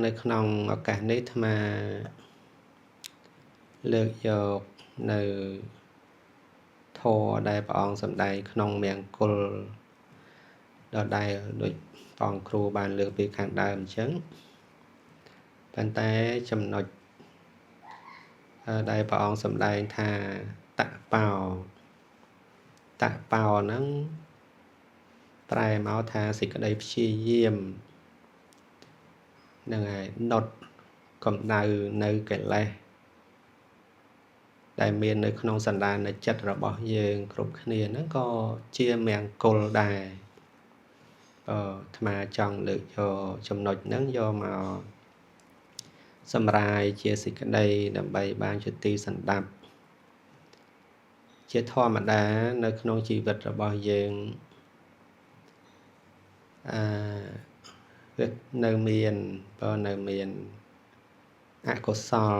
នៅក្នុងឱកាសនេះអាត្មាលើកយកនៅធម៌ដែលព្រះអង្គសម្ដែងក្នុងមង្គលដដែលដូចព្រះអង្គគ្រូបានលើកពីខាងដើមអញ្ចឹងប៉ុន្តែចំណុចដែលព្រះអង្គសម្ដែងថាតបោតបោហ្នឹងប្រែមកថាសេចក្តីព្យាយាមហ្នឹងហើយដុតកម្ដៅនៅកិលេសដែលមាននៅក្នុងសន្តានចិត្តរបស់យើងគ្រប់គ្នាហ្នឹងក៏ជាមង្គលដែរអាត្មាចង់លើកយកចំណុចហ្នឹងយកមកសម្រាយជាសេចក្តីដើម្បីបានជាទីសន្តាប់ជាធម្មតានៅក្នុងជីវិតរបស់យើងអឺវានៅមានបើនៅមានអកុសល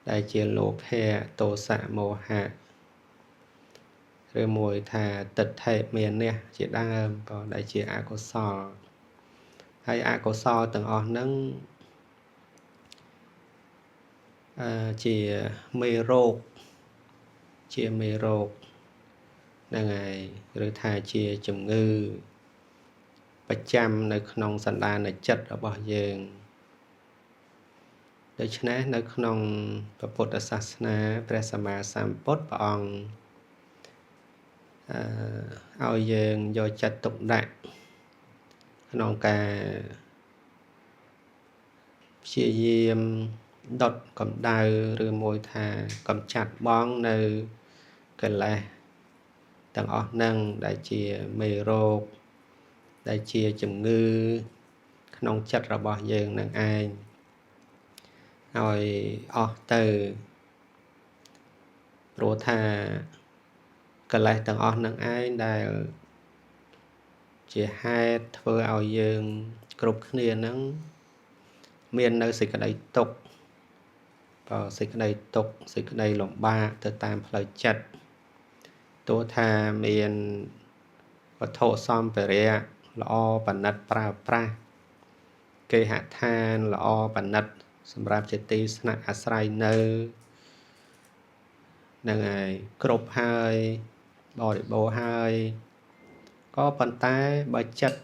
ដែលជាលោភៈទោសៈមោហៈឬមួយថាទិដ្ឋិមានះជាដើមបើដែលជាអកុសលហើយអកុសលទាំងអស់ហ្នឹងជាមេរោគជាមេរោគហ្នឹងហើយឬថាជាជំងឺប្រចាំនៅក្នុងសន្តានចិត្តរបស់យើងដូច្នេះនៅក្នុងព្រះពុទ្ធសាសនាព្រះសម្មាសម្ពុទ្ធព្រះអង្គឲ្យយើងយកចិត្តទុកដាក់ក្នុងការព្យាយាមដុតកម្ដៅឬមួយថាកម្ចាត់បងនៅកិលេសទាំងអស់ហ្នឹងដែលជាមេរោគដែលជាជំងឺក្នុងចិត្តរបស់យើងនឹងឯងឲ្យអស់ទៅព្រោះថាកិលេសទាំងអស់នឹងឯងដែលជាហេតុធ្វើឲ្យយើងគ្រប់គ្នានឹងមាននៅសេចក្តីទុក្ខបើសេចក្តីទុក្ខសេចក្តីលំបាកទៅតាមផ្លូវចិត្តទោះថាមានវត្ថុសម្ភារៈល្អប្រណិតប្រើប្រាស់គេហដ្ឋានល្អប្រណិតសម្រាប់ជាទីស្នាក់អាស្រ័យនៅហ្នឹងហើយគ្រប់ហើយបរិបូរណ៍ហើយក៏ប៉ុន្តែបើចិត្ត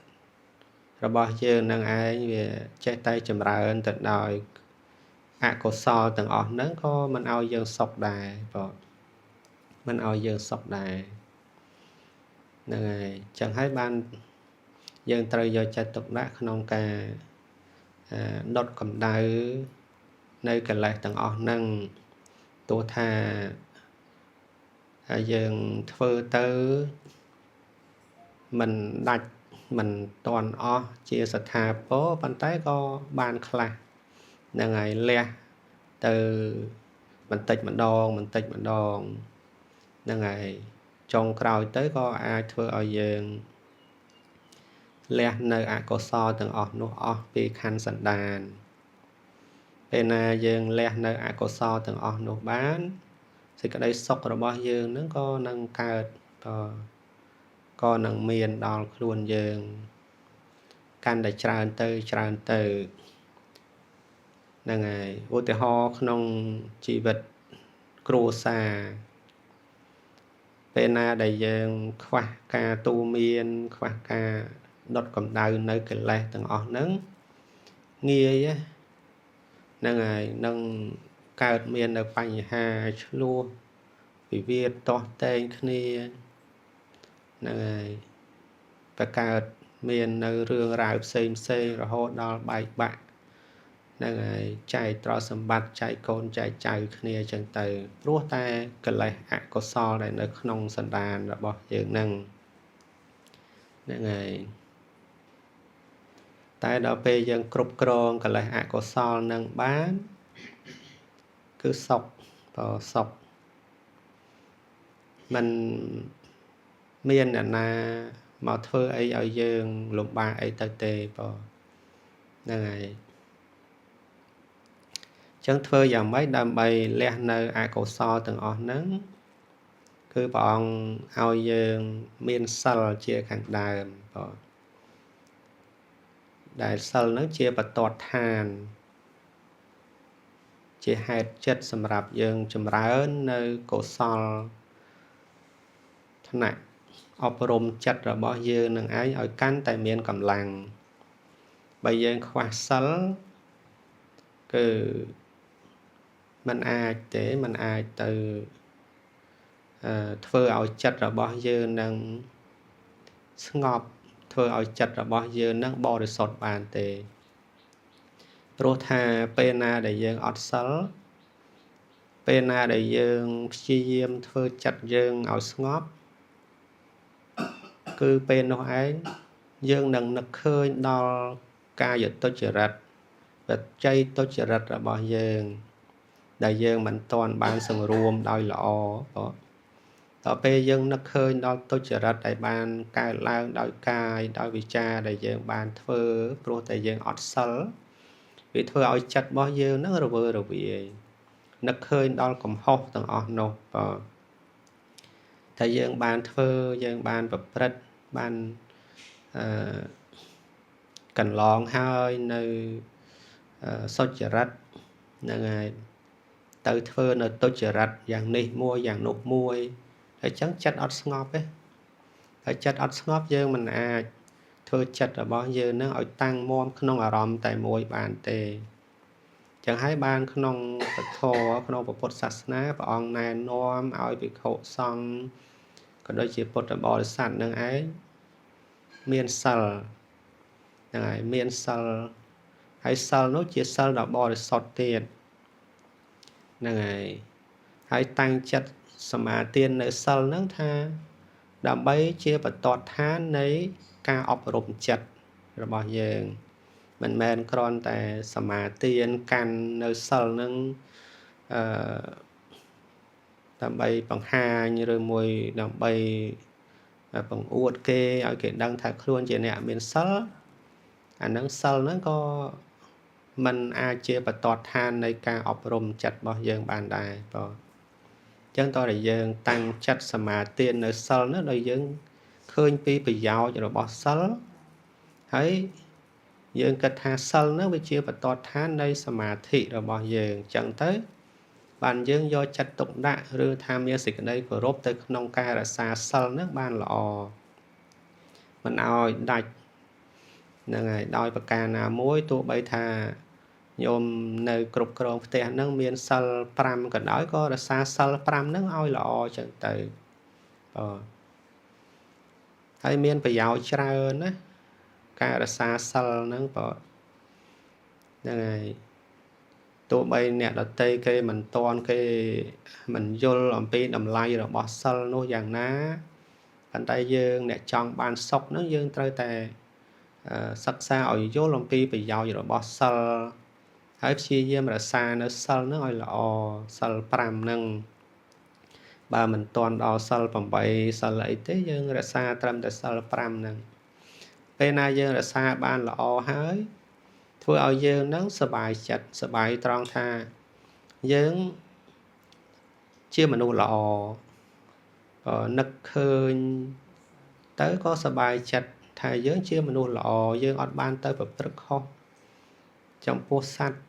របស់យើងនឹងឯងវាចេះតែចម្រើនទៅដោយអកុសលទាំងអស់ហ្នឹងក៏មិនឲ្យយើងសុខដែរបងមិនឲ្យយើងសុខដែរហ្នឹងហើយចឹងហើយបានយើងត្រូវយកចិត្តទុកដាក់ក្នុងការដុតកម្ដៅនៅកិលេសទាំងអស់ហ្នឹងទោះថាយើងធ្វើទៅមិនដាច់មិនតាន់អស់ជាស្ថាពរប៉ុន្តែក៏បានខ្លះហ្នឹងហើយលះទៅបន្តិចម្ដងបន្តិចម្ដងហ្នឹងហើយចុងក្រោយទៅក៏អាចធ្វើឲ្យយើងលះនៅអកុសលទាំងអស់នោះអស់ពីខណ្ឌសន្តានពេលណាយើងលះនៅអកុសលទាំងអស់នោះបានសេចក្តីសុខរបស់យើងនឹងក៏នឹងកើតក៏នឹងមានដល់ខ្លួនយើងកាន់តែច្រើនទៅច្រើនទៅហ្នឹងហើយឧទាហរណ៍ក្នុងជីវិតគ្រួសារពេលណាដែលយើងខ្វះការទូមានខ្វះការដុតកម្ដៅនៅកិលេសទាំងអស់ហ្នឹងងាយហ្នឹងហើយនឹងកើតមាននៅបញ្ហាឈ្លោះវិវាទទាស់ទែងគ្នាហ្នឹងហើយបង្កើតមាននៅរឿងរ៉ាវផ្សេងផ្សេងរហូតដល់បែកបាក់ហ្នឹងហើយចែកទ្រព្យសម្បត្តិចែកកូនចែកចៅគ្នាអញ្ចឹងទៅព្រោះតែកិលេសអកុសលដែលនៅក្នុងសន្តានរបស់យើងហ្នឹងហ្នឹងហើយតែដល់ពេលយើងគ្រប់គ្រងកិលេសអកុសលនឹងបានគឺសុខបើសុខមិនមានអ្នកណាមកធ្វើអីឲ្យយើងលំបាកអីទៅទេបើហ្នឹងហើយចឹងធ្វើយ៉ាងម៉េចដើម្បីលះនៅអកុសលទាំងអស់ហ្នឹងគឺព្រះអង្គឲ្យយើងមានសិលជាខាងដើមបើ ដែលសិលហ្នឹងជាបន្ទាត់ឋានជាហេតុចិត្តសម្រាប់យើងចម្រើននៅកុសលថ្នាក់អប់រំចិត្តរបស់យើងនឹងឯងឲ្យកាន់តែមានកម្លាំងបើយើងខ្វះសិលគឺមិនអាចទេមិនអាចទៅធ្វើឲ្យចិត្តរបស់យើងនឹងស្ងប់ធ្វើឲ្យចិត្តរបស់យើងនឹងបរិសុទ្ធបានទេព្រោះថាពេលណាដែលយើងអត់សិលពេលណាដែលយើងព្យាយាមធ្វើចិត្តយើងឲ្យស្ងប់គឺពេលនោះឯងយើងនឹងនឹកឃើញដល់កាយទុច្ចរិតបច្ច័យទុច្ចរិតរបស់យើងដែលយើងមិនទាន់បានសង្រួមដោយល្អបងដល់ពេលយើងនឹកឃើញដល់ទុច្ចរិតដែលបានកើតឡើងដោយកាយដោយវិចារដែលយើងបានធ្វើព្រោះតែយើងអត់សិលវាធ្វើឲ្យចិត្តរបស់យើងនឹងរវើរវាយនឹកឃើញដល់កំហុសទាំងអស់នោះបងតែយើងបានធ្វើយើងបានប្រព្រឹត្តបានកន្លងហើយនៅសុចរិតហ្នឹងហើយទៅធ្វើនៅទុច្ចរិតយ៉ាងនេះមួយយ៉ាងនោះមួយហើយចឹងចិត្តអត់ស្ងប់ទេហើយចិត្តអត់ស្ងប់យើងមិនអាចធ្វើចិត្តរបស់យើងនឹងឲ្យតាំងមាំក្នុងអារម្មណ៍តែមួយបានទេចឹងហើយបានក្នុងពធក្នុងពុទ្ធសាសនាព្រះអង្គណែនាំឲ្យភិក្ខុសង្ឃក៏ដូចជាពុទ្ធបរិស័ទនឹងឯងមានសិលហ្នឹងហើយមានសិលហើយសិលនោះជាសិលដ៏បរិសុទ្ធទៀតហ្នឹងហើយហើយតាំងចិត្តសមាទាននៅសិលហ្នឹងថាដើម្បីជាបន្ទាត់ឋាននៃការអប់រំចិត្តរបស់យើងមិនមែនគ្រាន់តែសមាទានកាន់នៅសិលហ្នឹងអឺដើម្បីបង្ហាញឬមួយដើម្បីបង្អួតគេឲ្យគេដឹងថាខ្លួនជាអ្នកមានសិលអាហ្នឹងសិលហ្នឹងក៏มันអាចជាបន្ទាត់ឋាននៃការអប់រំចិត្តរបស់យើងបានដែរបងអញ្ចឹងតើយើងតាំងចិត្តសមាទាននៅសិលហ្នឹងដោយយើងឃើញពីប្រយោជន៍របស់សិលហើយយើងគិតថាសិលហ្នឹងវាជាបន្ទាត់ឋាននៃសមាធិរបស់យើងអញ្ចឹងទៅបានយើងយកចិត្តទុកដាក់ឬថាមានសេចក្តីគោរពទៅក្នុងការរក្សាសិលហ្នឹងបានល្អមិនឲ្យដាច់ហ្នឹងហើយដោយប្រការណាមួយទោះបីថាញោមនៅគ្រប់គ្រងផ្ទះហ្នឹងមានសិល5ក៏ដោយក៏រក្សាសិល5ហ្នឹងឲ្យល្អចឹងទៅបាទហើយមានប្រយោជន៍ច្រើនណាការរក្សាសិលហ្នឹងបាទហ្នឹងហើយទោះបីអ្នកដទៃគេមិនទាន់គេមិនយល់អំពីតម្លៃរបស់សិលនោះយ៉ាងណាប៉ុន្តែយើងអ្នកចង់បានសុខហ្នឹងយើងត្រូវតែសិក្សាឲ្យយល់អំពីប្រយោជន៍របស់សិលហើយព្យាយាមរក្សានៅសិលហ្នឹងឲ្យល្អសិល5ហ្នឹងបើមិនទាន់ដល់សិល8សិលអីទេយើងរក្សាត្រឹមតែសិល5ហ្នឹងពេលណាយើងរក្សាបានល្អហើយធ្វើឲ្យយើងនឹងសប្បាយចិត្តសប្បាយត្រង់ថាយើងជាមនុស្សល្អនឹកឃើញទៅក៏សប្បាយចិត្តថាយើងជាមនុស្សល្អយើងអត់បានទៅប្រព្រឹត្តខុសចំពោះសត្វ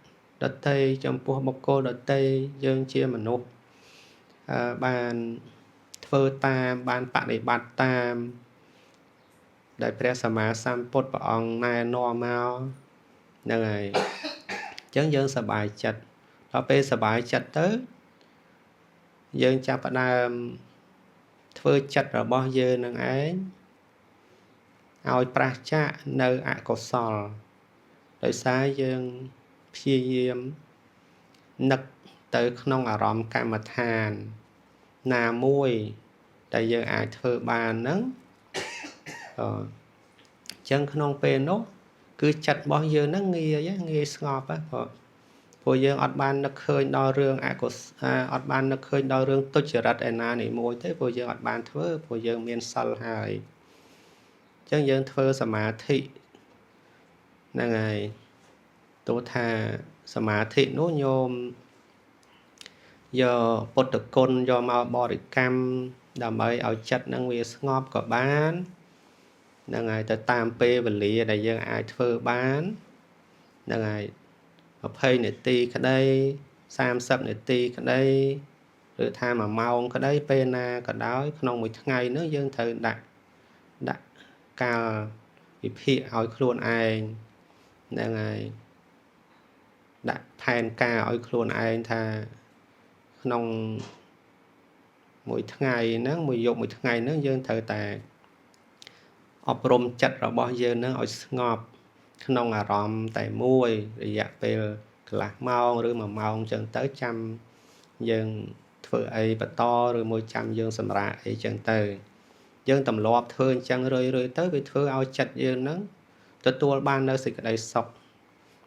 ដទៃចំពោះបុគ្គលដទៃយើងជាមនុស្សបានធ្វើតាមបានបដិបត្តិតាមដែលព្រះសម្មាសម្ពុទ្ធព្រះអង្គណែនាំមកហ្នឹងហើយអញ្ចឹងយើងសប្បាយចិត្តដល់ពេលសប្បាយចិត្តទៅយើងចាប់ផ្ដើមធ្វើចិត្តរបស់យើងនឹងឯងឲ្យប្រះចាកនៅអកុសលដោយសារយើងព្យាយាមនឹកទៅក្នុងអារម្មណ៍កម្មដ្ឋានណាមួយដែលយើងអាចធ្វើបានហ្នឹងអញ្ចឹងក្នុងពេលនោះគឺចិត្តរបស់យើងហ្នឹងងាយស្ងប់ហ៎ព្រោះយើងអត់បាននឹកឃើញដល់រឿងអកុសលអត់បាននឹកឃើញដល់រឿងទុច្ចរិតឯណានេះមួយទេព្រោះយើងអត់បានធ្វើព្រោះយើងមានសិលហើយអញ្ចឹងយើងធ្វើសមាធិហ្នឹងហើយទោះថាសមាធិនោះញោមយកពុទ្ធគុណយកមកបរិកម្មដើម្បីឲ្យចិត្តនឹងវាស្ងប់ក៏បាន ហ្នឹងហើយទៅតាមពេលវេលាដែលយើងអាចធ្វើបានហ្នឹងហើយ20នាទីក្តី30នាទីក្តីឬថា1ម៉ោងក្តីពេលណាក៏ដោយក្នុងមួយថ្ងៃហ្នឹងយើងត្រូវដាក់កាលវិភាគឲ្យខ្លួនឯងហ្នឹងហើយដាក់ផែនការឲ្យខ្លួនឯងថាក្នុងមួយថ្ងៃហ្នឹងមួយយប់មួយថ្ងៃហ្នឹងយើងត្រូវតែអប់រំចិត្តរបស់យើងហ្នឹងឲ្យស្ងប់ក្នុងអារម្មណ៍តែមួយរយៈពេលកន្លះម៉ោងឬ1ម៉ោងចឹងទៅចាំយើងធ្វើអីបន្តឬមួយចាំយើងសម្រាកអីចឹងទៅយើងទម្លាប់ធ្វើអញ្ចឹងរឿយៗទៅវាធ្វើឲ្យចិត្តយើងហ្នឹងទទួលបាននៅសេចក្តីសុខ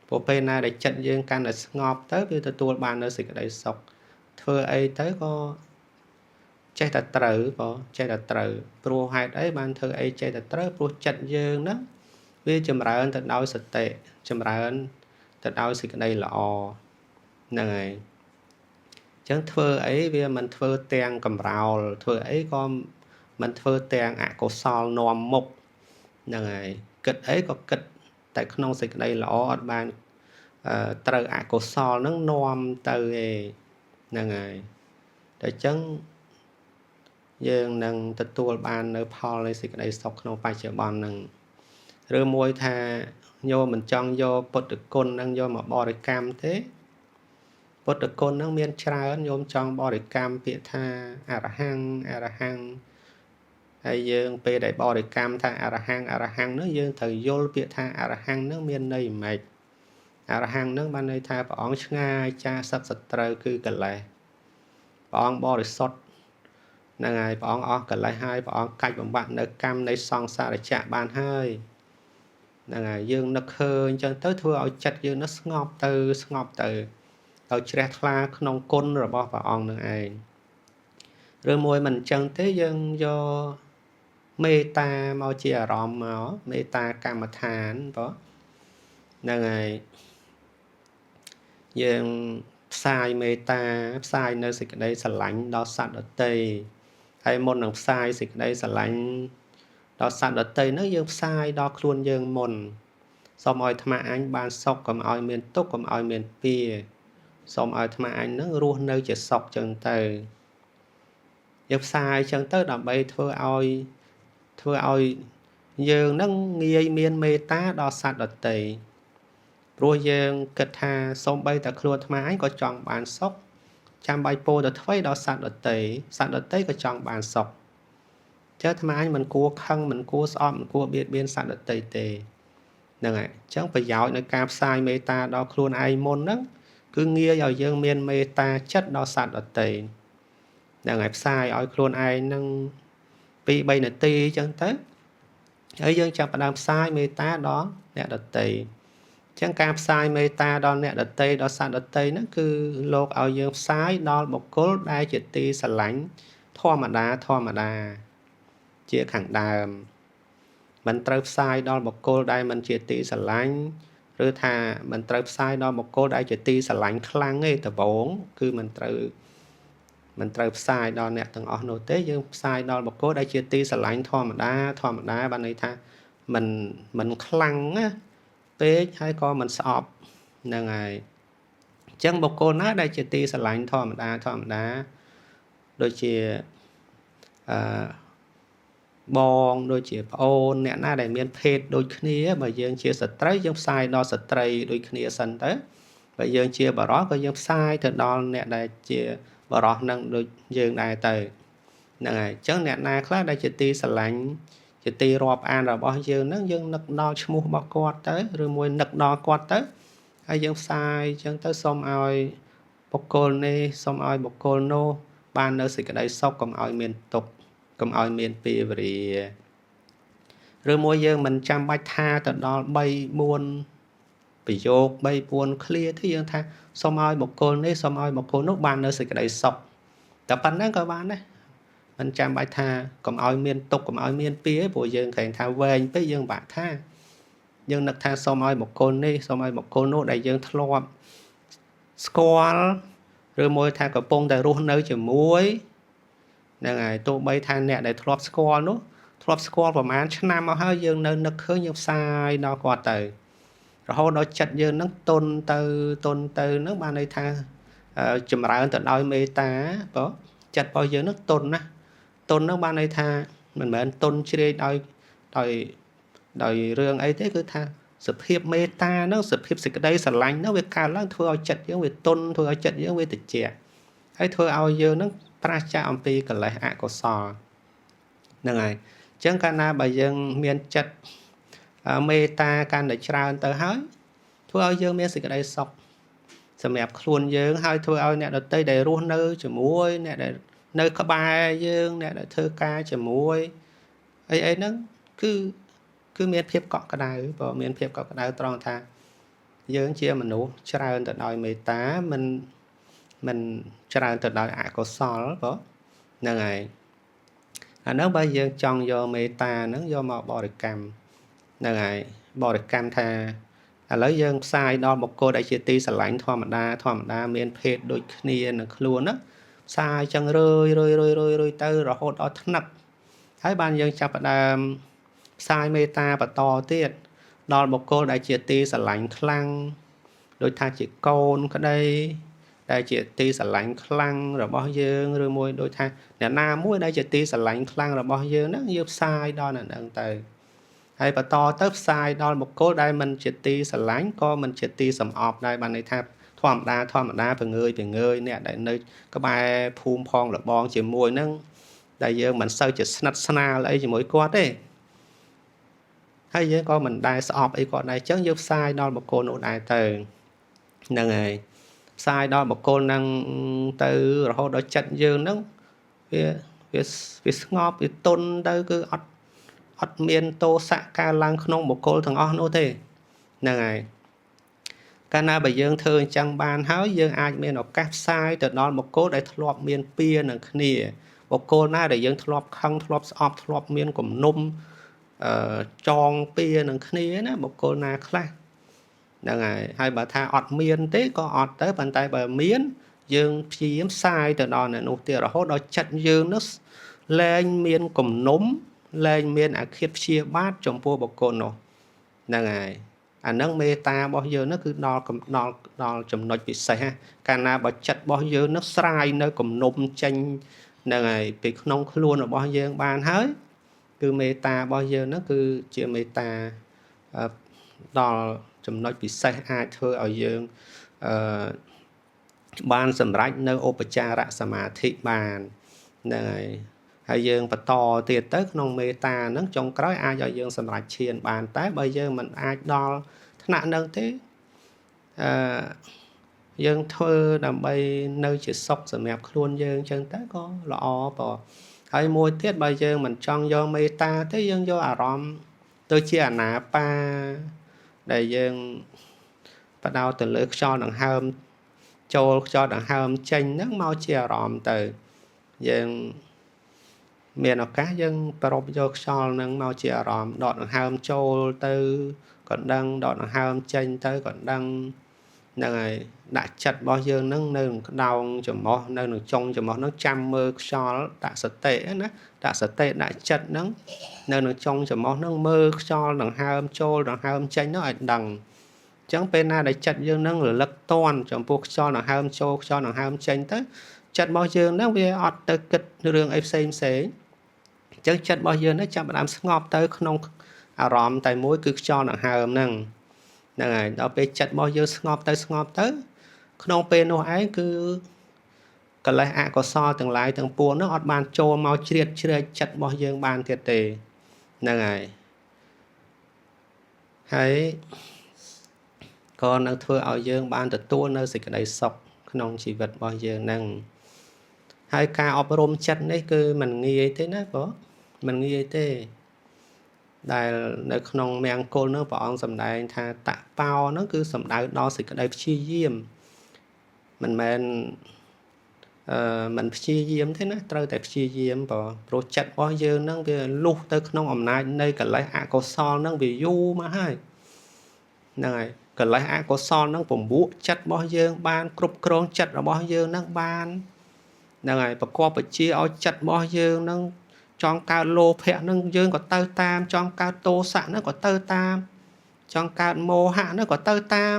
ព្រោះពេលណាដែលចិត្តយើងកាន់តែស្ងប់ទៅវាទទួលបាននៅសេចក្តីសុខធ្វើអីទៅក៏ចេះតែត្រូវបងចេះតែត្រូវព្រោះហេតុអីបានធ្វើអីចេះតែត្រូវព្រោះចិត្តយើងហ្នឹងវាចម្រើនទៅដោយសតិចម្រើនទៅដោយសេចក្តីល្អហ្នឹងហើយអញ្ចឹងធ្វើអីវាមិនធ្វើទាំងកំរោលធ្វើអីក៏មិនធ្វើទាំងអកុសលនាំមុខហ្នឹងហើយគិតអីក៏គិតតែក្នុងសេចក្តីល្អអត់បានត្រូវអកុសលហ្នឹងនាំទៅឯហ្នឹងហើយតែអញ្ចឹងយើងនឹងទទួលបាននៅផលនៃសេចក្តីសុខក្នុងបច្ចុប្បន្នហ្នឹងឬមួយថាញោមមិនចង់យកពុទ្ធគុណហ្នឹងយកមកបរិកម្មទេពុទ្ធគុណហ្នឹងមានច្រើនញោមចង់បរិកម្មពាក្យថាអរហង្គអរហង្គហើយយើងពេលដែលបរិកម្មថាអរហង្គអរហង្គហ្នឹងយើងត្រូវយល់ពាក្យថាអរហង្គហ្នឹងមានន័យម៉េចអរហង្គហ្នឹងបានន័យថាព្រះអង្គឆ្ងាយចាសឹកសត្រូវគឺកិលេសព្រះអង្គបរិសុទ្ធហ្នឹងហើយព្រះអង្គអស់កិលេសហើយព្រះអង្គកាច់បំបាក់នៅកម្មនៃសង្សារចក្របានហើយហ្នឹងហើយយើងនឹកឃើញអញ្ចឹងទៅធ្វើឲ្យចិត្តយើងនោះស្ងប់ទៅស្ងប់ទៅទៅជ្រះថ្លាក្នុងគុណរបស់ព្រះអង្គនឹងឯងឬមួយមិនអញ្ចឹងទេយើងយកមេត្តាមកជាអារម្មណ៍មកមេត្តាកម្មដ្ឋានបងហ្នឹងហើយយើងផ្សាយមេត្តាផ្សាយនៅសេចក្តីស្រឡាញ់ដល់សត្វដទៃហើយមុននឹងផ្សាយសេចក្តីស្រឡាញ់ដល់សត្វដទៃហ្នឹងយើងផ្សាយដល់ខ្លួនយើងមុនសូមឲ្យអាត្មាអញបានសុខកុំឲ្យមានទុក្ខកុំឲ្យមានពៀសូមឲ្យអាត្មាអញហ្នឹងរស់នៅជាសុខចឹងទៅយើងផ្សាយចឹងទៅដើម្បីធ្វើឲ្យយើងហ្នឹងងាយមានមេត្តាដល់សត្វដទៃព្រោះយើងគិតថាសូម្បីតែខ្លួនអាត្មាអញក៏ចង់បានសុខចាំបាច់ពោលទៅថ្វីដល់សត្វដទៃសត្វដទៃក៏ចង់បានសុខចើអាត្មាអញមិនគួរខឹងមិនគួរស្អប់មិនគួរបៀតបៀនសត្វដទៃទេហ្នឹងហើយអញ្ចឹងប្រយោជន៍នៃការផ្សាយមេត្តាដល់ខ្លួនឯងមុនហ្នឹងគឺងាយឲ្យយើងមានមេត្តាចិត្តដល់សត្វដទៃហ្នឹងហើយផ្សាយឲ្យខ្លួនឯងហ្នឹង2 3នាទីអញ្ចឹងទៅហើយយើងចាប់ផ្ដើមផ្សាយមេត្តាដល់អ្នកដទៃអញ្ចឹងការផ្សាយមេត្តាដល់អ្នកដទៃដល់សត្វដទៃហ្នឹងគឺលោកឲ្យយើងផ្សាយដល់បុគ្គលដែលជាទីស្រឡាញ់ធម្មតាធម្មតាជាខាងដើមមិនត្រូវផ្សាយដល់បុគ្គលដែលមិនជាទីស្រឡាញ់ឬថាមិនត្រូវផ្សាយដល់បុគ្គលដែលជាទីស្រឡាញ់ខ្លាំងទេដំបូងគឺមិនត្រូវផ្សាយដល់អ្នកទាំងអស់នោះទេយើងផ្សាយដល់បុគ្គលដែលជាទីស្រឡាញ់ធម្មតាធម្មតាបានន័យថាមិនខ្លាំងណាពេកហើយក៏មិនស្អប់ហ្នឹងហើយអញ្ចឹងបុគ្គលណាដែលជាទីស្រឡាញ់ធម្មតាធម្មតាដូចជាអឺបងដូចជាប្អូនអ្នកណាដែលមានភេទដូចគ្នាបើយើងជាស្ត្រីយើងផ្សាយដល់ស្ត្រីដូចគ្នាសិនទៅបើយើងជាបុរសក៏យើងផ្សាយទៅដល់អ្នកដែលជាបុរសនឹងដូចយើងដែរទៅហ្នឹងហើយអញ្ចឹងអ្នកណាខ្លះដែលជាទីស្រឡាញ់ជាទីរាប់អានរបស់យើងហ្នឹងយើងនឹកដល់ឈ្មោះរបស់គាត់ទៅឬមួយនឹកដល់គាត់ទៅហើយយើងផ្សាយអញ្ចឹងទៅសូមឲ្យបុគ្គលនេះសូមឲ្យបុគ្គលនោះបាននៅសេចក្តីសុខកុំឲ្យមានទុក្ខកុំឲ្យមានពីវរាឬមួយយើងមិនចាំបាច់ថាទៅដល់3 4ប្រយោគ3 4ឃ្លាទេយើងថាសូមឲ្យបុគ្គលនេះសូមឲ្យបុគ្គលនោះបាននៅសេចក្តីសុខតែប៉ុណ្ណឹងក៏បានដែរមិនចាំបាច់ថាកុំឲ្យមានទុក្ខកុំឲ្យមានពៀព្រោះយើងក្រែងថាវែងពេកយើងបាក់ថាយើងនឹកថាសូមឲ្យបុគ្គលនេះសូមឲ្យបុគ្គលនោះដែលយើងធ្លាប់ស្គាល់ឬមួយថាកំពុងតែរស់នៅជាមួយហ្នឹងហើយទោះបីថាអ្នកដែលធ្លាប់ស្គាល់នោះ ធ្លាប់ស្គាល់ប្រហែលឆ្នាំមកហើយយើងនៅនឹកឃើញយើងផ្សាយដល់គាត់ទៅរហូតដល់ចិត្តយើងនឹងតុនទៅតុនទៅនឹងបានន័យថាចម្រើនទៅដោយមេត្តាបើចិត្តរបស់យើងនឹងតុនណាតុននឹងបានន័យថាមិនមែនតុនជ្រាយដោយដោយដោយរឿងអីទេគឺថាសភាពមេត្តាហ្នឹងសភាពសេចក្តីស្រឡាញ់ហ្នឹងវាកើតឡើងធ្វើឲ្យចិត្តយើងវាតុនធ្វើឲ្យចិត្តយើងវាត្រជាក់ហើយធ្វើឲ្យយើងហ្នឹងប្រាសចាកអំពីកិលេសអកុសលហ្នឹងហើយអញ្ចឹងកាលណាបើយើងមានចិត្តមេត្តាកាន់តែច្រើនទៅហើយធ្វើឲ្យយើងមានសេចក្តីសុខសម្រាប់ខ្លួនយើងហើយធ្វើឲ្យអ្នកដទៃដែលរស់នៅជាមួយអ្នកដែលនៅក្បែរយើងអ្នកដែលធ្វើការជាមួយអីអីហ្នឹងគឺមានភាពកក់ក្ដៅបើមានភាពកក់ក្ដៅត្រង់ថាយើងជាមនុស្សច្រើនទៅដោយមេត្តាមិនច្រើនទៅដោយអកុសលបើហ្នឹងហើយអាហ្នឹងបើយើងចង់យកមេត្តាហ្នឹងយកមកបរិកម្មហ្នឹងហើយបរិកម្មថាឥឡូវយើងផ្សាយដល់បុគ្គលដែលជាទីស្រឡាញ់ធម្មតាធម្មតាមានភេទដូចគ្នានឹងខ្លួនណាផ្សាយចឹងរឿយរឿយរឿយរឿយរឿយទៅរហូតដល់ថ្នឹកហើយបានយើងចាប់ផ្ដើមផ្សាយមេត្តាបន្តទៀតដល់បុគ្គលដែលជាទីស្រឡាញ់ខ្លាំងដូចថាជាកូនក្តីដែលជាទីស្រឡាញ់ខ្លាំងរបស់យើងឬមួយដូចថាអ្នកណាមួយដែលជាទីស្រឡាញ់ខ្លាំងរបស់យើងហ្នឹងយើងផ្សាយដល់អ្នកហ្នឹងទៅហើយបន្តទៅផ្សាយដល់បុគ្គលដែលមិនជាទីស្រឡាញ់ក៏មិនជាទីសំអប់ដែរបានន័យថាធម្មតាធម្មតាពងើយពងើយអ្នកដែលនៅក្បែរភូមិផងលបងជាមួយហ្នឹងដែលយើងមិនសូវជាស្និទ្ធស្នាលអីជាមួយគាត់ទេហើយយើងក៏មិនដែលស្អប់អីគាត់ដែរអញ្ចឹងយើងផ្សាយដល់បុគ្គលនោះដែរទៅហ្នឹងហើយផ្សាយដល់បុគ្គលហ្នឹងទៅរហូតដល់ចិត្តយើងហ្នឹងវាវាវាស្ងប់វាទន់ទៅគឺអត់មានទោសៈកើតឡើងក្នុងបុគ្គលទាំងអស់នោះទេហ្នឹងហើយកាលណាបើយើងធ្វើអញ្ចឹងបានហើយយើងអាចមានឱកាសផ្សាយទៅដល់បុគ្គលដែលធ្លាប់មានពៀនឹងគ្នាបុគ្គលណាដែលយើងធ្លាប់ខឹងធ្លាប់ស្អប់ធ្លាប់មានគំនុំចងពៀនឹងគ្នាណាបុគ្គលណាខ្លះហ្នឹងហើយហើយបើថាអត់មានទេក៏អត់ទៅប៉ុន្តែបើមានយើងព្យាយាមផ្សាយទៅដល់អ្នកនោះទៀតរហូតដល់ចិត្តយើងនោះលែងមានគំនុំលែងមានអាឃាតព្យាបាទចំពោះបុគ្គលនោះហ្នឹងហើយអាហ្នឹងមេត្តារបស់យើងនោះគឺដល់ដល់ដល់ចំណុចពិសេសកាលណាបើចិត្តរបស់យើងនោះស្រាយនៅគំនុំចេញហ្នឹងហើយពីក្នុងខ្លួនរបស់យើងបានហើយគឺមេត្តារបស់យើងនោះគឺជាមេត្តាដល់ចំណុចពិសេសអាចធ្វើឲ្យយើងអឺបានសម្រេចនៅឧបចារសមាធិបានហ្នឹងហើយហើយយើងបន្តទៀតទៅក្នុងមេត្តាហ្នឹងចុងក្រោយអាចឲ្យយើងសម្រេចឈានបានតែបើយើងមិនអាចដល់ថ្នាក់ហ្នឹងទេអឺយើងធ្វើដើម្បីនៅជាសុខសម្រាប់ខ្លួនយើងអញ្ចឹងទៅក៏ល្អបើហើយមួយទៀតបើយើងមិនចង់យកមេត្តាទេយើងយកអារម្មណ៍ទៅជាអាណាបាដែលយើងបដោតទៅលើខ្យល់ដង្ហើមចូលខ្យល់ដង្ហើមចេញហ្នឹងមកជាអារម្មណ៍ទៅយើងមានឱកាសយើងប្រពយកខ្យល់ហ្នឹងមកជាអារម្មណ៍ដកដង្ហើមចូលទៅក៏ដឹងដកដង្ហើមចេញទៅក៏ដឹងហ្នឹងហើយដាក់ចិត្តរបស់យើងហ្នឹងនៅក្នុងក្តោងច្រមុះនៅក្នុងចុងច្រមុះហ្នឹងចាំមើលខ្យល់ដាក់សតិណាដាក់សតិដាក់ចិត្តហ្នឹងនៅក្នុងចុងច្រមុះហ្នឹងមើលខ្យល់ដង្ហើមចូលដង្ហើមចេញហ្នឹងឲ្យដឹងអញ្ចឹងពេលណាដែលចិត្តយើងហ្នឹងរលឹកតន់ចំពោះខ្យល់ដង្ហើមចូលខ្យល់ដង្ហើមចេញទៅចិត្តរបស់យើងហ្នឹងវាអត់ទៅគិតរឿងអីផ្សេងផ្សេងអញ្ចឹងចិត្តរបស់យើងហ្នឹងចាប់ផ្ដើមស្ងប់ទៅក្នុងអារម្មណ៍តែមួយគឺខ្យល់ដង្ហើមហ្នឹងហ្នឹងហើយដល់ពេលចិត្តរបស់យើងស្ងប់ទៅស្ងប់ទៅក្នុងពេលនោះឯងគឺកិលេសអកុសលទាំងឡាយទាំងពួងហ្នឹងអត់បានចូលមកជ្រៀតជ្រែកចិត្តរបស់យើងបានទៀតទេហ្នឹងហើយហើយក៏នឹងធ្វើឲ្យយើងបានទទួលនៅសេចក្តីសុខក្នុងជីវិតរបស់យើងហ្នឹងហើយការអប់រំចិត្តនេះគឺមិនងាយទេណាបងមិនងាយទេដែលនៅក្នុងមង្គលនោះព្រះអង្គសម្ដែងថាតបោហ្នឹងគឺសំដៅដល់សេចក្តីព្យាយាមមិនមែនមិនព្យាយាមទេណាត្រូវតែព្យាយាមព្រោះចិត្តរបស់យើងហ្នឹងវាលុះទៅក្នុងអំណាចនៃកិលេសអកុសលហ្នឹងវាយូរមកហើយហ្នឹងហើយកកិលេសអកុសលហ្នឹងពំក់ចិត្តរបស់យើងបានគ្រប់គ្រងចិត្តរបស់យើងហ្នឹងបានហ្នឹងហើយប្រកបវិជ្ជាឲ្យចិត្តរបស់យើងហ្នឹង ចង់កើតលោភៈនឹងយើងក៏ទៅតាមចង់កើតទោសៈនឹងក៏ទៅតាមចង់កើតមោហៈនឹងក៏ទៅតាម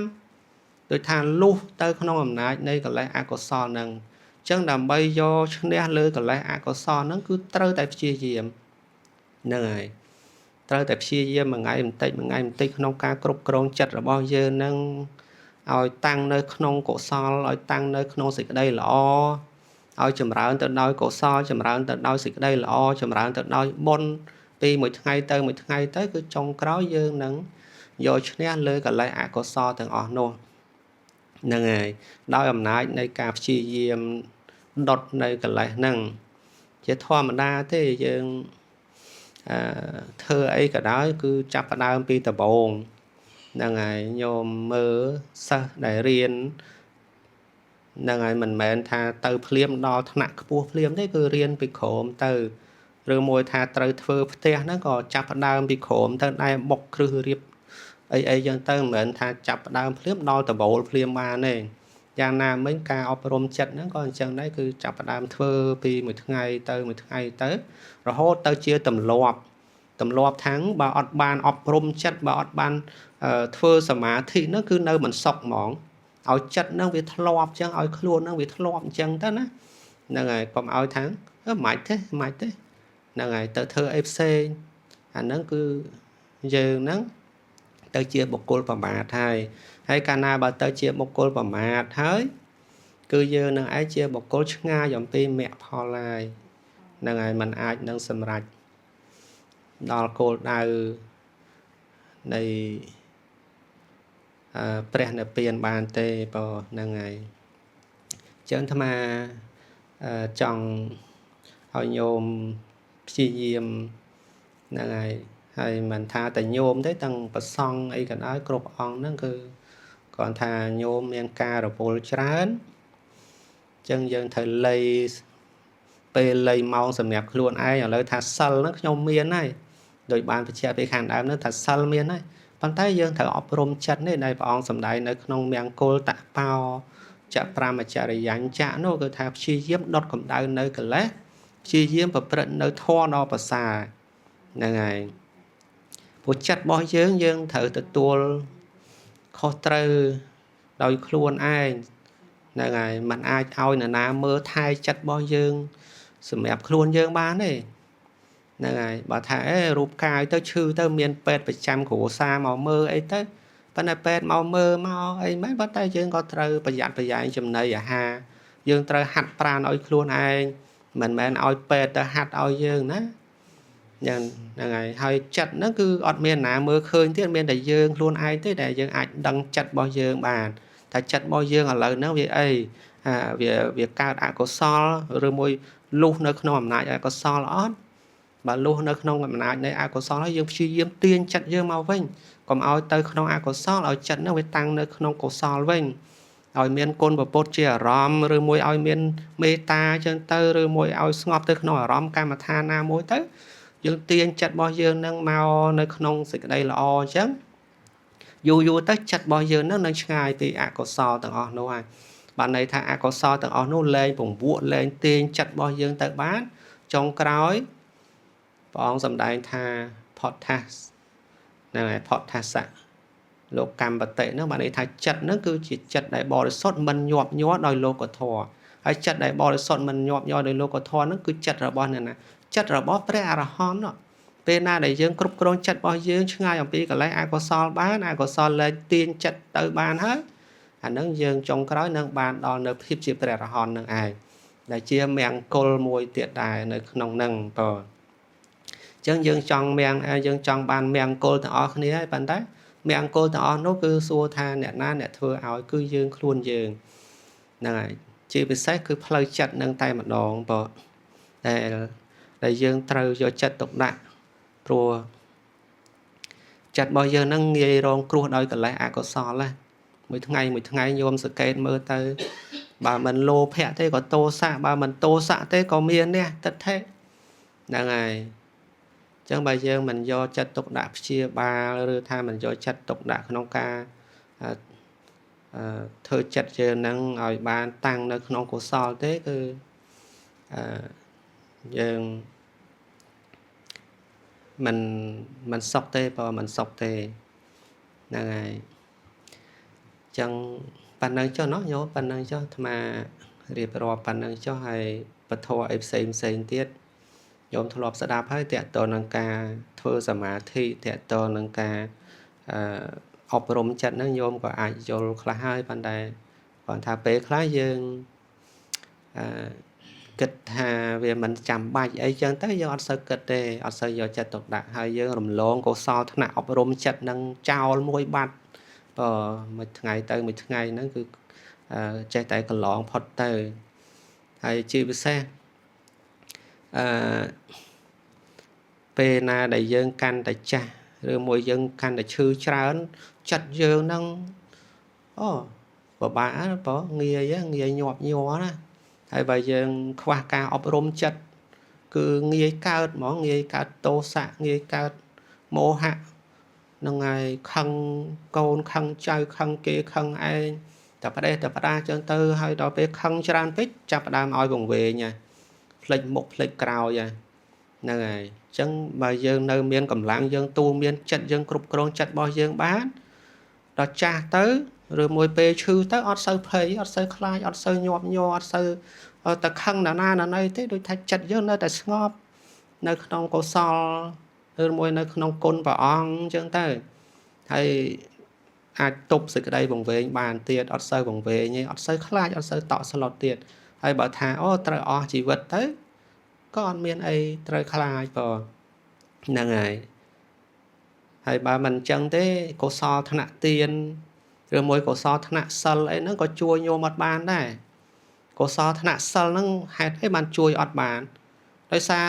ដូចថាលុះទៅក្នុងអំណាចនៃកិលេសអកុសលនឹងអញ្ចឹងដើម្បីយកឈ្នះលើកិលេសអកុសលនឹងគឺត្រូវតែព្យាយាមហ្នឹងហើយត្រូវតែព្យាយាមមួយថ្ងៃបន្តិចមួយថ្ងៃបន្តិចក្នុងការគ្រប់គ្រងចិត្តរបស់យើងនឹងឲ្យតាំងនៅក្នុងកុសលឲ្យតាំងនៅក្នុងសេចក្តីល្អឲ្យចម្រើនទៅដោយកុសលចម្រើនទៅដោយសេចក្តីល្អចម្រើនទៅដោយបុណ្យពីមួយថ្ងៃទៅមួយថ្ងៃទៅគឺចុងក្រោយយើងនឹងយកឈ្នះលើកិលេសអកុសលទាំងអស់នោះហ្នឹងហើយដោយអំណាចនៃការព្យាយាមដុតនៅកិលេសហ្នឹងជាធម្មតាទេយើងធ្វើអីក៏ដោយគឺចាប់ផ្ដើមពីដំបូងហ្នឹងហើយញោមមើលសិស្សដែលរៀនហ្នឹងហើយមិនមែនថាទៅភ្លាមដល់ថ្នាក់ខ្ពស់ភ្លាមទេគឺរៀនពីក្រោមទៅឬមួយថាត្រូវធ្វើផ្ទះហ្នឹងក៏ចាប់ផ្ដើមពីក្រោមទៅដែរបុកគ្រឹះរៀបអីអីចឹងទៅមិនមែនថាចាប់ផ្ដើមភ្លាមដល់ដំបូលភ្លាមបានទេយ៉ាងណាមិញការអប់រំចិត្តហ្នឹងក៏អញ្ចឹងដែរគឺចាប់ផ្ដើមធ្វើពីមួយថ្ងៃទៅមួយថ្ងៃទៅរហូតទៅជាទម្លាប់ថាំងបើអត់បានអប់រំចិត្តបើអត់បានធ្វើសមាធិហ្នឹងគឺនៅមិនសុខហ្មងឲ្យចិត្តហ្នឹងវាធ្លាប់អញ្ចឹងឲ្យខ្លួនហ្នឹងវាធ្លាប់អញ្ចឹងទៅណាហ្នឹងហើយកុំឲ្យថាមិនទេមិនទេហ្នឹងហើយទៅធ្វើអីផ្សេងអាហ្នឹងគឺយើងហ្នឹងទៅជាបុគ្គលប្រមាទហើយហើយកាលណាបើទៅជាបុគ្គលប្រមាទហើយគឺយើងនឹងឯងជាបុគ្គលឆ្ងាយអំពីមគ្គផលហើយហ្នឹងហើយมันអាចនឹងសម្រេចដល់គោលដៅនៃព្រះនិព្វានបានទេបើហ្នឹងហើយអញ្ចឹងអាត្មាចង់ឲ្យញោមព្យាយាមហ្នឹងហើយហើយមិនថាតែញោមទេទាំងប្រសង់អីក៏ដោយគ្រប់អង្គហ្នឹងគឺគ្រាន់ថាញោមមានការរវល់ច្រើនអញ្ចឹងយើងត្រូវលៃពេលលៃម៉ោងសម្រាប់ខ្លួនឯងឥឡូវថាសិលហ្នឹងខ្ញុំមានហើយដោយបានបញ្ជាក់ពីខាងដើមហ្នឹងថាសិលមានហើយប៉ុន្តែយើងត្រូវអប់រំចិត្តនេះដែលព្រះអង្គសម្ដែងនៅក្នុងមង្គលតបោចប្រមចរិយញ្ចៈនោះគឺថាព្យាយាមដុតកម្ដៅនៅកិលេសព្យាយាមប្រព្រឹត្តនៅធម៌ដ៏ប្រសើរហ្នឹងហើយព្រោះចិត្តរបស់យើងយើងត្រូវទទួលខុសត្រូវដោយខ្លួនឯងហ្នឹងហើយมันអាចឲ្យនរណាមើលថែចិត្តរបស់យើងសម្រាប់ខ្លួនយើងបានទេហ្នឹងហើយបើថាអេរូបកាយទៅឈឺទៅមានពេទ្យប្រចាំគ្រួសារមកមើលអីទៅប៉ុន្តែពេទ្យមកមើលមកអីមិនប៉ុន្តែយើងក៏ត្រូវប្រយ័ត្នប្រយែងចំណីអាហារយើងត្រូវហាត់ប្រាណឲ្យខ្លួនឯងមិនមែនឲ្យពេទ្យទៅហាត់ឲ្យយើងណាយ៉ាងហ្នឹងហើយហើយចិត្តហ្នឹងគឺអត់មានណាមើលឃើញទៀតមានតែយើងខ្លួនឯងទេដែលយើងអាចដឹងចិត្តរបស់យើងបានថាចិត្តរបស់យើងឥឡូវហ្នឹងវាអីវាកើតអកុសលឬមួយលុះនៅក្នុងអំណាចអកុសលអត់បើលុះនៅក្នុងអំណាចនៃអកុសលហើយយើងព្យាយាមទាញចិត្តយើងមកវិញកុំឲ្យទៅក្នុងអកុសលឲ្យចិត្តហ្នឹងវាតាំងនៅក្នុងកុសលវិញឲ្យមានគុណពុទ្ធជាអារម្មណ៍ឬមួយឲ្យមានមេត្តាចឹងទៅឬមួយឲ្យស្ងប់ទៅក្នុងអារម្មណ៍កម្មដ្ឋានណាមួយទៅយើងទាញចិត្តរបស់យើងនឹងមកនៅក្នុងសេចក្តីល្អអញ្ចឹងយូរយូរទៅចិត្តរបស់យើងនឹងនឹងឆ្ងាយពីអកុសលទាំងអស់នោះហើយបានន័យថាអកុសលទាំងអស់នោះលែងពង្វក់លែងទាញចិត្តរបស់យើងទៅបានចុងក្រោយព្រះអង្គសម្ដែងថាផតថាសហ្នឹងហើយផតថាសៈលោកកម្មបតិហ្នឹងបានន័យថាចិត្តហ្នឹងគឺជាចិត្តដែលបរិសុទ្ធមិនញាប់ញ័រដោយលោកធម៌ហើយចិត្តដែលបរិសុទ្ធមិនញាប់ញ័រដោយលោកធម៌ហ្នឹងគឺចិត្តរបស់អ្នកណាចិត្តរបស់ព្រះអរហន្តពេលណាដែលយើងគ្រប់គ្រងចិត្តរបស់យើងឆ្ងាយអំពីកិលេសអកុសលបានអកុសលលែងទាញចិត្តទៅបានហើយអាហ្នឹងយើងចុងក្រោយនឹងបានដល់នៅភាពជាព្រះអរហន្តនឹងឯងដែលជាមង្គលមួយទៀតដែរនៅក្នុងហ្នឹងបើអញ្ចឹងយើងចង់មង្គយើងចង់បានមង្គលទាំងអស់គ្នាហើយប៉ុន្តែមង្គលទាំងអស់នោះគឺសួរថាអ្នកណាអ្នកធ្វើឲ្យគឺយើងខ្លួនយើងហ្នឹងហើយជាពិសេសគឺផ្លូវចិត្តនឹងតែម្ដងបើដែលយើងត្រូវយកចិត្តទុកដាក់ព្រោះចិត្តរបស់យើងហ្នឹងងាយរងគ្រោះដោយកិលេសអកុសលណាមួយថ្ងៃមួយថ្ងៃញោមសង្កេតមើលទៅបើមិនលោភៈទេក៏ទោសៈបើមិនទោសៈទេក៏មាននេះទិដ្ឋិហ្នឹងហើយអញ្ចឹងបើយើងមិនយកចិត្តទុកដាក់ព្យាបាលឬថាមិនយកចិត្តទុកដាក់ក្នុងការធ្វើចិត្តយើងហ្នឹងឲ្យបានតាំងនៅក្នុងកុសលទេគឺយើង មិនមិនសុខទេបើមិនសុខទេហ្នឹងហើយចឹងប៉ណ្ណឹងចុះណោះញោមប៉ុណ្ណឹងចុះអាត្មារៀបរាប់ប៉ុណ្ណឹងចុះហើយពធអីផ្សេងផ្សេងទៀតញោមធ្លាប់ស្ដាប់ហើយតកតនឹងការធ្វើសមាធិតកតនឹងការអប់រំចិត្តហ្នឹងញោមក៏អាចយល់ខ្លះហើយប៉ុន្តែគាត់ថាពេលខ្លះយើងគិតថាវាមិនចាំបាច់អីចឹងទៅយើងអត់សូវគិតទេអត់សូវយកចិត្តទុកដាក់ហើយយើងរំលងកុសលថ្នាក់អប់រំចិត្តនឹងចោលមួយបាត់បើមួយថ្ងៃទៅមួយថ្ងៃហ្នឹងគឺចេះតែកន្លងផុតទៅហើយជាពិសេសអឺពេលណាដែលយើងកាន់តែចាស់ឬមួយយើងកាន់តែឈឺច្រើនចិត្តយើងហ្នឹងអូពិបាកណាបងងាយងាយញាប់ញ័រណាហើយបើយើងខ្វះការអប់រំចិត្តគឺងាយកើតហ្មងងាយកើតទោសៈងាយកើតមោហៈហ្នឹងហើយខឹងកូនខឹងចៅខឹងគេខឹងឯងតែផ្ដេសតែផ្ដាចឹងទៅហើយដល់ពេលខឹងច្រើនពេកចាប់ផ្ដើមឲ្យវង្វេងហើយភ្លេចមុខភ្លេចក្រោយហើយហ្នឹងហើយអញ្ចឹងបើយើងនៅមានកម្លាំងយើងទូមានចិត្តយើងគ្រប់គ្រងចិត្តរបស់យើងបានដល់ចាស់ទៅឬមួយពេលឈឺទៅអត់សូវភ័យអត់សូវខ្លាចអត់សូវញាប់ញ័រអត់សូវទៅខឹងណាណាណាណីទេដូចថាចិត្តយើងនៅតែស្ងប់នៅក្នុងកុសលឬមួយនៅក្នុងគុណព្រះអង្គអញ្ចឹងទៅហើយអាចទប់សេចក្តីវង្វេងបានទៀតអត់សូវវង្វេងទេអត់សូវខ្លាចអត់សូវតក់ស្លុតទៀតហើយបើថាអូត្រូវអស់ជីវិតទៅក៏អត់មានអីត្រូវខ្លាចបើហ្នឹងហើយហើយបើមិនអញ្ចឹងទេកុសលថ្នាក់ទានឬមួយកុសលថ្នាក់សិលអីហ្នឹងក៏ជួយញោមអត់បានដែរកុសលថ្នាក់សិលហ្នឹងហេតុអីបានជួយអត់បានដោយសារ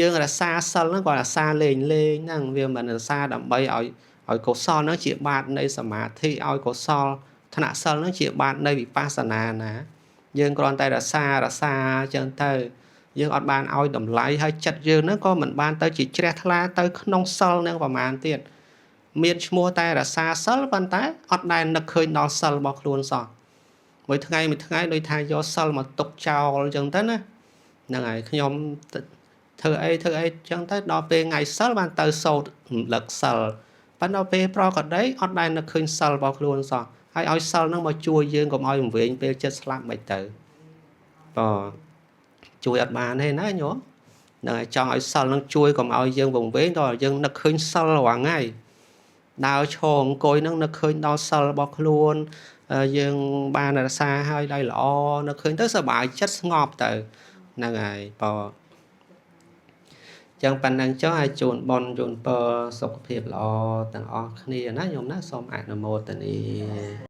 យើងរក្សាសិលហ្នឹងក៏រក្សាលេងលេងហ្នឹងវាមិនរក្សាដើម្បីឲ្យកុសលហ្នឹងជាបាតនៃសមាធិឲ្យកុសលថ្នាក់សិលហ្នឹងជាបាតនៃវិបស្សនាណាយើងគ្រាន់តែរក្សាអញ្ចឹងទៅយើងអត់បានឲ្យតម្លៃហើយចិត្តយើងហ្នឹងក៏មិនបានទៅជាជ្រះថ្លាទៅក្នុងសិលហ្នឹងប្រហែលទៀតមានឈ្មោះតែរក្សាសិលប៉ុន្តែអត់ដែលនឹកឃើញដល់សិលរបស់ខ្លួនសោះមួយថ្ងៃមួយថ្ងៃដូចថាយកសិលមកទុកចោលអញ្ចឹងទៅណាហ្នឹងហើយខ្ញុំធ្វើអីអញ្ចឹងទៅដល់ពេលថ្ងៃសិលបានទៅសូត្ររំលឹកសិលប៉ុន្តែដល់ពេលប្រកដីអត់ដែលនឹកឃើញសិលរបស់ខ្លួនសោះហើយឲ្យសិលហ្នឹងមកជួយយើងកុំឲ្យវង្វេងពេលចិត្តស្លាប់មិនទៅបើជួយអត់បានទេណាញោមហ្នឹងហើយចង់ឲ្យសិលហ្នឹងជួយកុំឲ្យយើងវង្វេងដល់យើងនឹកឃើញសិលរាល់ថ្ងៃដើរឈរអង្គុយហ្នឹងនឹកឃើញដល់សិលរបស់ខ្លួនយើងបានរក្សាឲ្យដោយល្អនឹកឃើញទៅសប្បាយចិត្តស្ងប់ទៅហ្នឹងហើយបើចឹងប៉ុណ្ណឹងចុះឲ្យជូនបុណ្យជូនពរសុខភាពល្អទាំងអស់គ្នាណាញោមណាសូមអនុមោទនា។